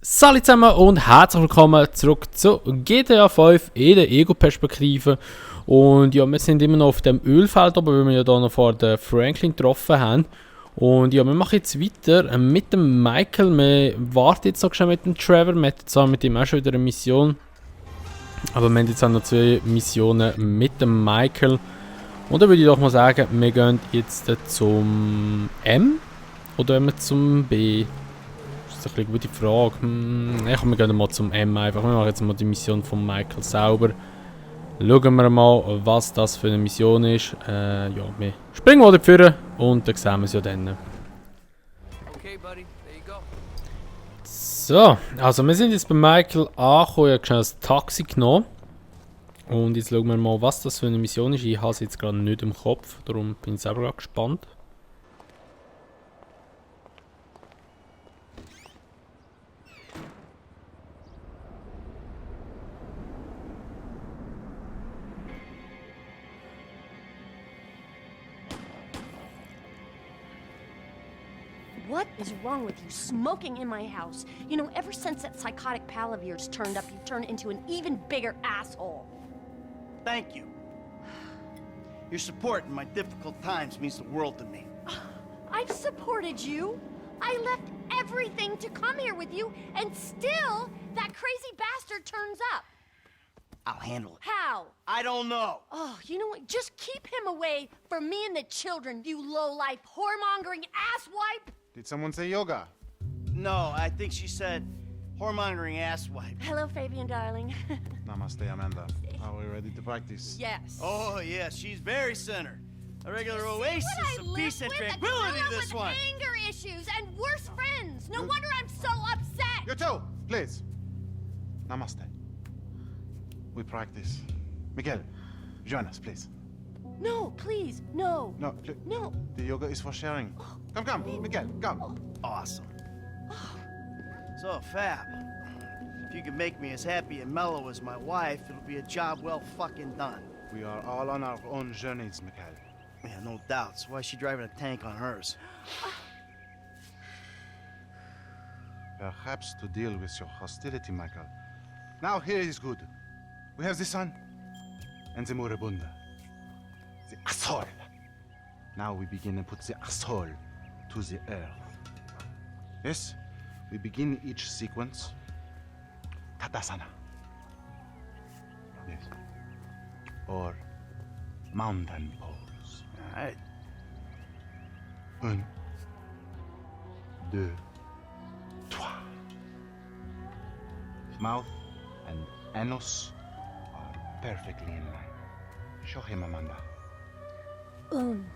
Salut zusammen und herzlich willkommen zurück zu GTA 5 in der Ego-Perspektive. Und ja, wir sind immer noch auf dem Ölfeld, aber weil wir ja da noch vor den Franklin getroffen haben. Und ja, wir machen jetzt weiter mit dem Michael. Wir warten jetzt noch schnell mit dem Trevor. Wir hatten zwar mit ihm auch schon wieder eine Mission. Aber wir haben jetzt auch noch 2 Missionen mit dem Michael. Und dann würde ich doch mal sagen, wir gehen jetzt zum M oder wir zum B? Das ist eine gute Frage. Wir gehen mal zum M einfach. Wir machen jetzt mal die Mission von Michael sauber. Schauen wir mal, was das für eine Mission ist. Ja, wir springen mal dafür und dann sehen wir es ja dann. Okay, buddy. There you go. So, also wir sind jetzt bei Michael angekommen. Ich habe schnell das Taxi genommen. Und jetzt schauen wir mal, was das für eine Mission ist. Ich habe es jetzt gerade nicht im Kopf, darum bin ich selber gerade gespannt. What is wrong with you smoking in my house? You know, ever since that psychotic pal of yours turned up, you've turned into an even bigger asshole. Thank you. Your support in my difficult times means the world to me. I've supported you. I left everything to come here with you, and still, that crazy bastard turns up. I'll handle it. How? I don't know. Oh, you know what? Just keep him away from me and the children, you low-life, whoremongering asswipe. Did someone say yoga? No, I think she said whoremongering asswipe. Hello, Fabian, darling. Namaste, Amanda. Are we ready to practice? Yes. Oh, yeah, she's very centered. A regular oasis of peace and tranquility, this one. Anger issues and worse friends. No wonder I'm so upset. You too, please. Namaste. We practice. Miguel, join us, please. No, please, no. No, No. the yoga is for sharing. Come, Miguel, come. Awesome. So, Fab, if you can make me as happy and mellow as my wife, it'll be a job well fucking done. We are all on our own journeys, Miguel. Yeah, no doubts. Why is she driving a tank on hers? Perhaps to deal with your hostility, Michael. Now here is good. We have the sun and the moribunda. The asshole. Now we begin and put the asshole to the earth. Yes, we begin each sequence. Tadasana. Yes. Or mountain pose. All right. 1, 2, 3. Mouth and anus are perfectly in line. Show him, Amanda. 1,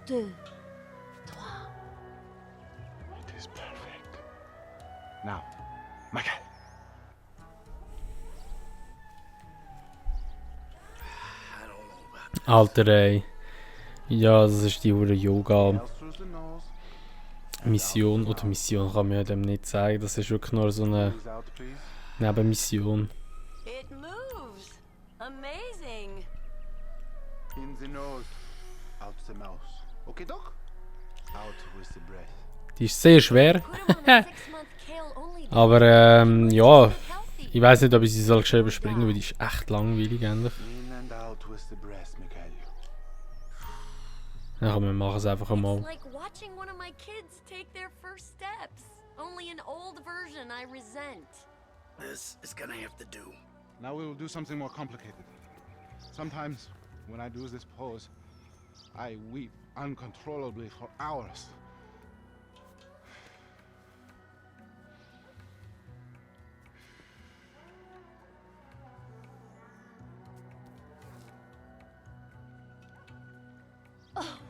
2, 3. It is perfect. Now, Michael. I don't know about that. Alter ey. Ja, das ist die hure Yoga-Mission. Else through the nose. Oder Mission kann man ja dem nicht sagen. Das ist wirklich nur so eine Breathe out, please. Nebenmission. It moves. Amazing. In the nose. Out the mouth. Okay, doch? Out with the breath. Die ist sehr schwer. Put him on a 6-month kale only. Aber ja, Healthy. ich weiß nicht, ob ich sie soll geschrieben überspringen, weil die ist echt langweilig eigentlich. In and out with the breath, Michael. Ja, komm, wir machen es einfach einmal. It's like watching one of my kids take their first steps. Only an old version I resent. This is gonna have to do. Now we will do something more complicated. Sometimes, when I do this pose, I weep uncontrollably for hours.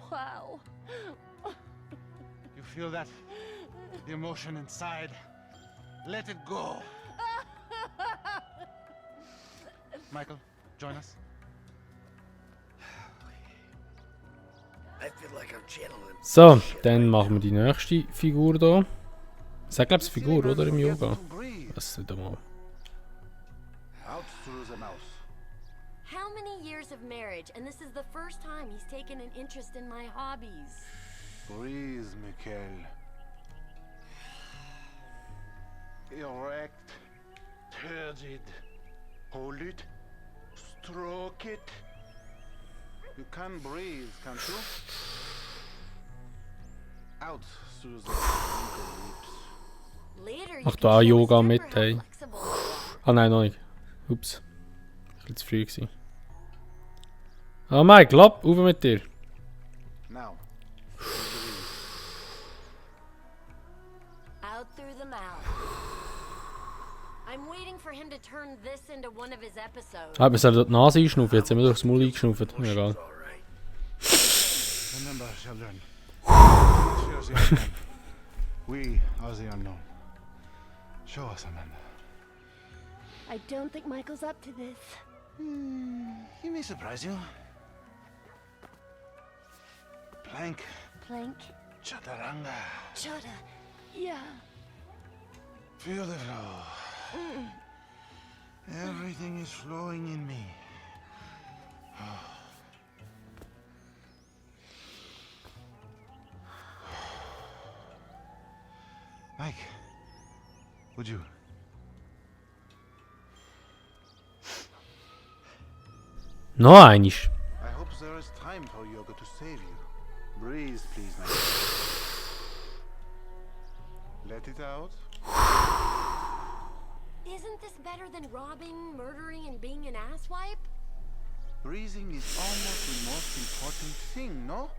Wow. You feel that? The emotion inside. Let it go. Michael, join us. I feel like I'm channeling. So, dann machen wir die nächste Figur hier. Sag glaube ich Figur, oder? Im Yoga. Das nicht einmal. Out through the mouth. How many years of marriage, and this is the first time he's taken an interest in my hobbies. Breathe, Mikhail. Erect. Turgid. Hold it. Stroke it. You can breathe, can't you? Out through the lips. Later, you Mach can da auch show a Yoga stripper mit, how hey. flexible you are. Ah nein, noch nicht. Ups. Ein bisschen zu früh gewesen. Ah Mike, glaub, auf mit dir. Now. Out through the mouth. I'm waiting for him to turn this into one of his episodes. Ah, wir sollen dort die Nase einschnaufen. Jetzt haben wir durchs Maul eingeschnaufen. Egal. Remember, children. Fear the unknown. We are the unknown. Show us, Amanda. I don't think Michael's up to this. He may surprise you. Plank. Plank. Chaturanga. Chutta. Yeah. Feel the flow. Everything is flowing in me. Mike, would you? Noch einisch. I hope there is time for yoga to save you. Breathe, please, Mike. Let it out. Isn't this better than robbing, murdering, and being an asswipe? Breathing is almost the most important thing, no?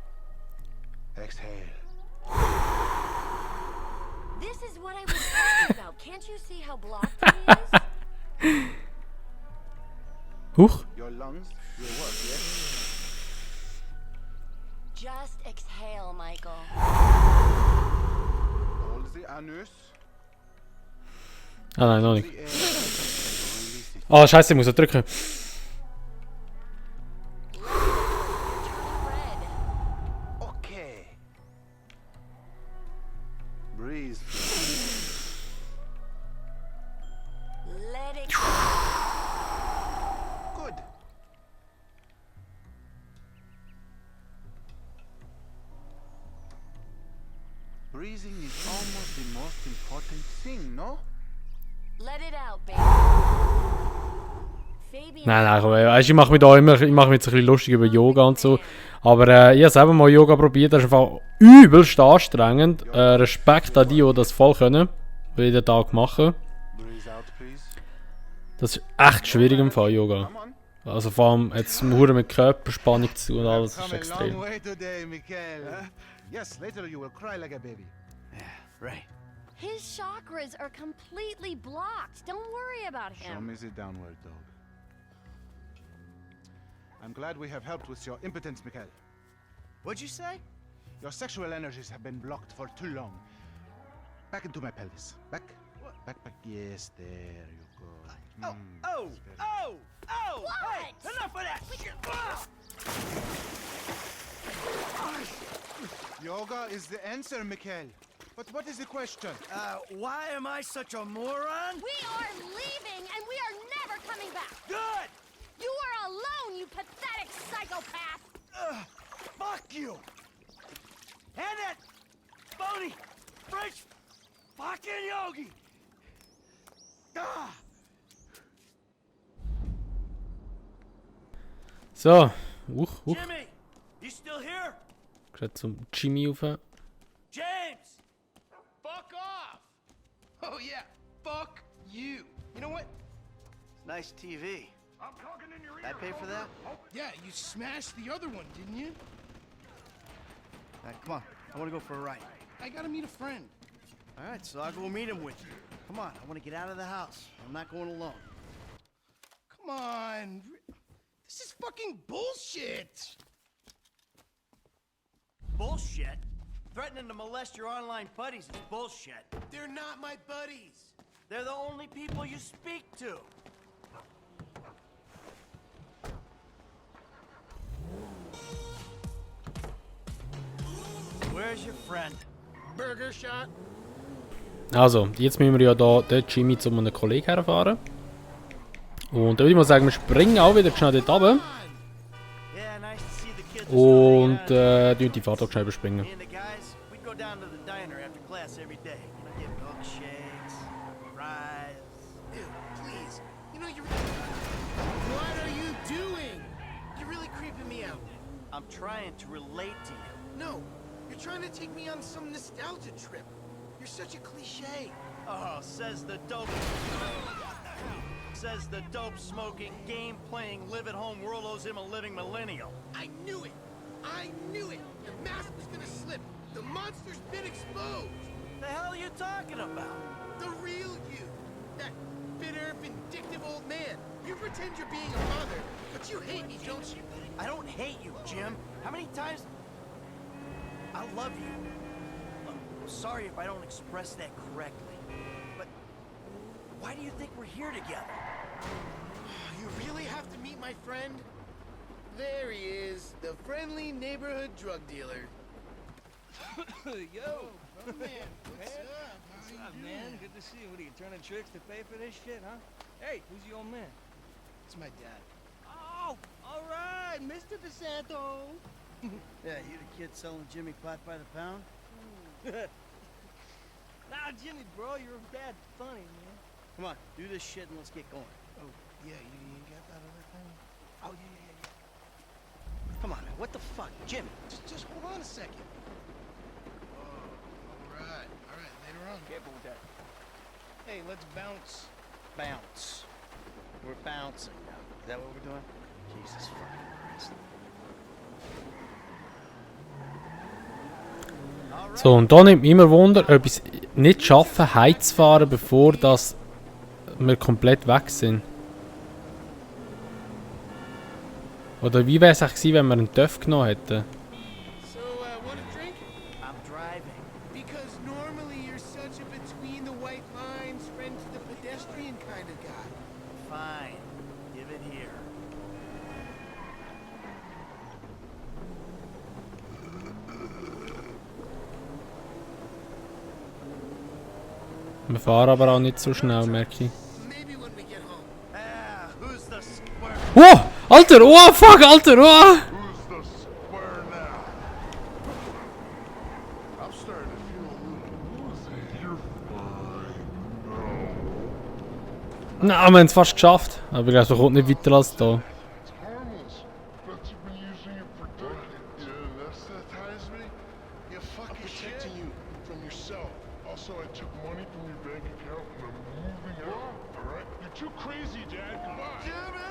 Exhale. This is what I was talking about. Can't you see how blocked it is? Huch. Your lungs will work, yes? Just exhale, Michael. Hold the anus. Ah nein, noch nicht. The air. Release it. Ah, scheiße, ich muss noch drücken. Turn red. Okay. Breathe. Please. Let it go. Good. Breathing is almost the most important thing, no? Let it out, baby. Fabian. Nein, komm, weißt, ich mache mich da immer, ich mache mich jetzt ein bisschen lustig über Yoga und so. Aber ich habe selber mal Yoga probiert, das ist einfach übelst anstrengend. Respekt an die, die das voll können, die jeden Tag machen. Breathe out, please. Das ist echt schwierig im Fall, Yoga. Come on. Also vor allem jetzt Hure mit Körperspannung zu tun und alles, das ist Come a long extrem. way today, Mikhail. Yes, later you will cry like a baby. Yeah, right. His chakras are completely blocked. Don't worry about Show him. me the downward dog. I'm glad we have helped with your impotence, Mikhail. What'd you say? Your sexual energies have been blocked for too long. Back into my pelvis. Back. Back, back. Yes, there you go. Oh, oh, that's better. oh, oh! Hey, What? enough of that shit! Yoga is the answer, Mikhail. But what is the question? Why am I such a moron? We are leaving and we are never coming back. Good! You are alone, you pathetic psychopath. Fuck you! And that phony French fucking yogi! Ah! So, huch. Jimmy, you still here? Gerade zum Jimmy rauf. James! Fuck off! Oh yeah, fuck you. You know what? Nice TV. I pay for that? Yeah, you smashed the other one, didn't you? Come on, I want to go for a ride. I gotta meet a friend. All right, so I'll go meet him with you. Come on, I want to get out of the house. I'm not going alone. Come on. This is fucking bullshit. Bullshit? Threatening to molest your online buddies is bullshit. They're not my buddies. They're the only people you speak to. Where's your friend? Burger shot. Also, jetzt müssen wir ja da den Jimmy zu einem Kollegen herfahren. Und da würde ich mal sagen, wir springen auch wieder schnell dort runter. Yeah, nice to see the kids. are still Und hanging out. die Fahrt auch schnell überspringen. Me and the guys, we'd go down to the diner after class every day. You know, get milkshakes, trying to relate to you. No, you're trying to take me on some nostalgia trip. You're such a cliche. Oh, says the dope. Says the dope-smoking, game-playing, live-at-home worldo's him a living millennial. I knew it. I knew it. The mask was gonna slip. The monster's been exposed. The hell are you talking about? The real you. That bitter, vindictive old man. You pretend you're being a father, but you hate me, don't you? I don't hate you, Jim. How many times? I love you. I'm sorry if I don't express that correctly. But why do you think we're here together? You really have to meet my friend? There he is, the friendly neighborhood drug dealer. Yo, Man, what's up? what's up, man? Good to see you. What are you turning tricks to pay for this shit, huh? Hey, who's your old man? It's my dad. Oh, all right, Mr. DeSanto. Yeah, you the kid selling Jimmy pot by the pound? Nah, Jimmy, bro, your dad's funny, man. Come on, do this shit and let's get going. Oh, yeah, you got that other thing? Oh, yeah. Come on, man. What the fuck, Jimmy? Just hold on a second. Oh, all right, later on. Careful with that. Hey, let's bounce. Bounce. We're bouncing now. Is that what we're doing? Jesus fucking Christ. So, und da nimmt mich immer Wunder, ob ich es nicht schaffe, heimzufahren, bevor das wir komplett weg sind. Oder wie wäre es eigentlich gewesen, wenn wir einen TÜV genommen hätten? So, want a drink? I'm driving. Because normally you're such a between the white lines, friend to the pedestrian kind of guy. Fine. Give it here. Wir fahren aber auch nicht so schnell, merke ich. Maybe when we get home. Ah, who's the square? Oh! Alter! Oh, fuck, Alter! Oh! Who's the square now? I'm starting to feel a little woozy. You're fine. No. Nein, wir haben es fast geschafft. Aber ich glaube, wir kommen nicht weiter als da. It's harmless, but you've been using it for decades. You anesthetize me? You fucking Protecting you from yourself. Also, I took money from your bank account and I'm moving out, alright? You're too crazy, Dad. Come on. Jimmy!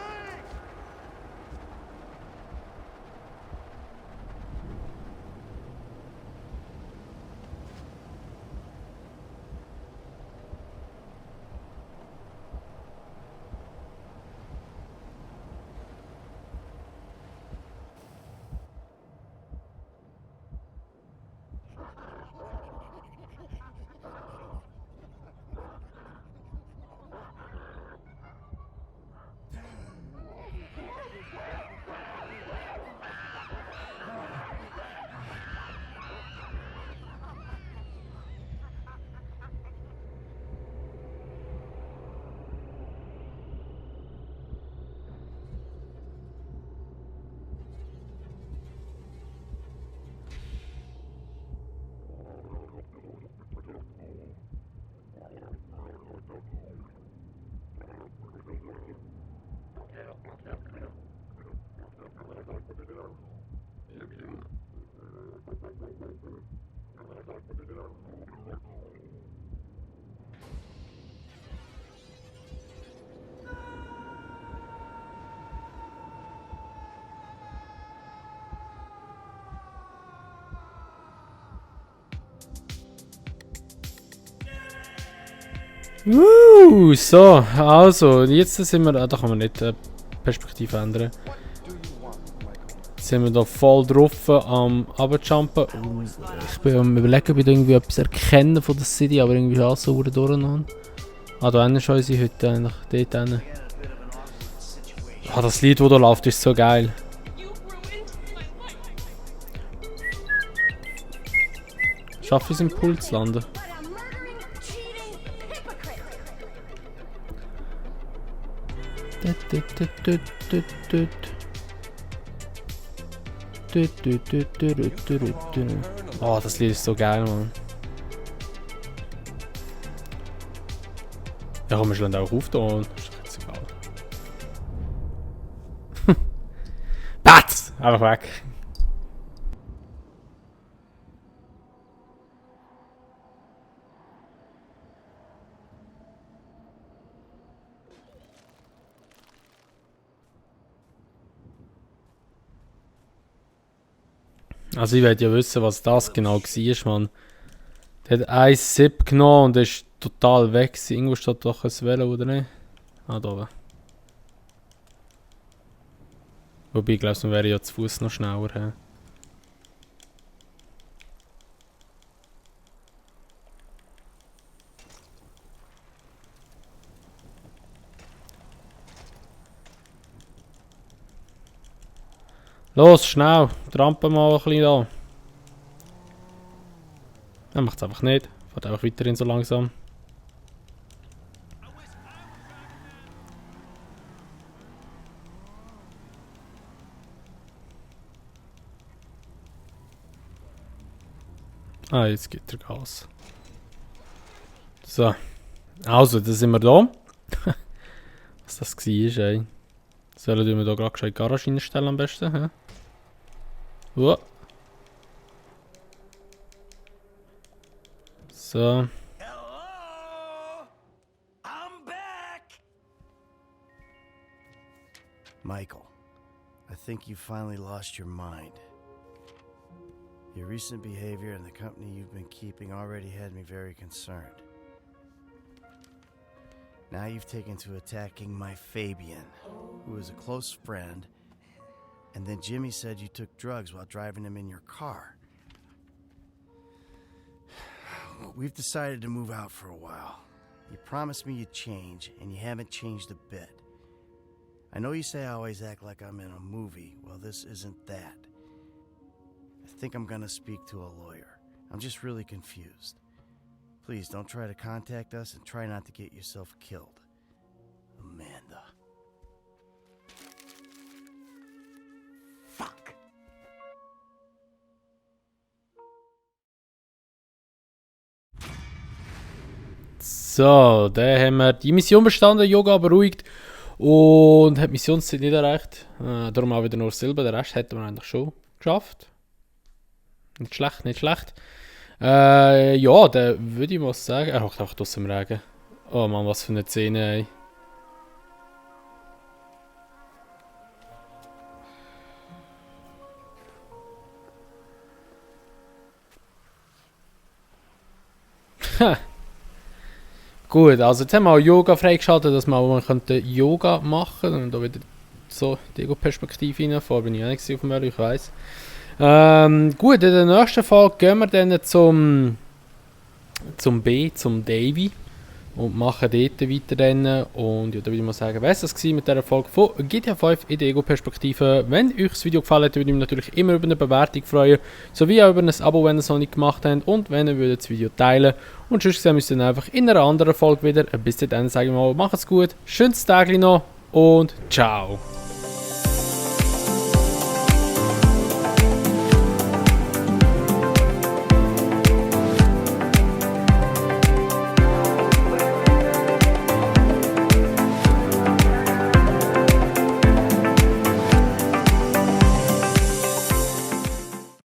So, also, jetzt sind wir. Da kann man nicht Perspektive ändern. Jetzt sind wir da voll drauf am Abjumpen. Ich bin am überlegen, ob ich da irgendwie etwas erkennen von der City, aber irgendwie ist alles so durcheinander. Ah, da hinten ist unsere Hütte eigentlich. Dort hinten. Ah, das Lied, das da läuft, ist so geil. Schaffe ich es im Pool zu landen? But a murdering, cheating hypocrite. Oh, das Lied ist so geil, Mann. Ja, komm, wir schlagen auch auf da und ist doch jetzt egal. Batz! Einfach weg. Also ich will ja wissen, was das genau war, Mann. Der hat ein Sip genommen und ist total weg gewesen. Irgendwo steht doch ein Velo, oder nicht? Ah, da oben. Wobei, ich glaube, dann wäre ja zu Fuß noch schneller. He? Los, schnell! Trampen mal ein bisschen da. Er macht es einfach nicht. Fährt einfach weiterhin so langsam. Ah, jetzt gibt er Gas. So. Also, da sind wir da. Was das war, ey. Sollen wir da gerade die Garage reinstellen am besten? He? So. Hello? I'm back! Michael, I think you finally lost your mind. Your recent behavior and the company you've been keeping already had me very concerned. Now you've taken to attacking my Fabian, who is a close friend, and then Jimmy said you took drugs while driving him in your car. We've decided to move out for a while. You promised me you'd change, and you haven't changed a bit. I know you say I always act like I'm in a movie. Well, this isn't that. I think I'm gonna speak to a lawyer. I'm just really confused. Please don't try to contact us and try not to get yourself killed. Amanda. Fuck. So, dann haben wir die Mission bestanden, Yoga beruhigt und hat die Missionszeit nicht erreicht. Darum auch wieder nur Silber, den Rest hätten wir eigentlich schon geschafft. Nicht schlecht, nicht schlecht. Ja, dann würde ich mal sagen... Er hockt einfach draussen im Regen. Oh Mann, was für eine Szene, ey. Gut, also jetzt haben wir auch Yoga freigeschaltet, dass wir auch Yoga machen könnte. Und da wieder so die Ego-Perspektive rein. Vorher bin ich auch nicht auf dem Velo, ich weiss. Gut, in der nächsten Folge gehen wir dann zum Davy und machen dort weiter rennen. Und ja, da würde ich mal sagen, was das war mit dieser Folge von GTA 5 in der Ego-Perspektive. Wenn euch das Video gefallen hat, würde ich mich natürlich immer über eine Bewertung freuen, sowie auch über ein Abo, wenn ihr es noch nicht gemacht habt und wenn ihr das Video teilen würdet. Und sonst sehen wir uns dann einfach in einer anderen Folge wieder. Bis dahin sage ich mal, macht's gut, schönes Tag noch und ciao.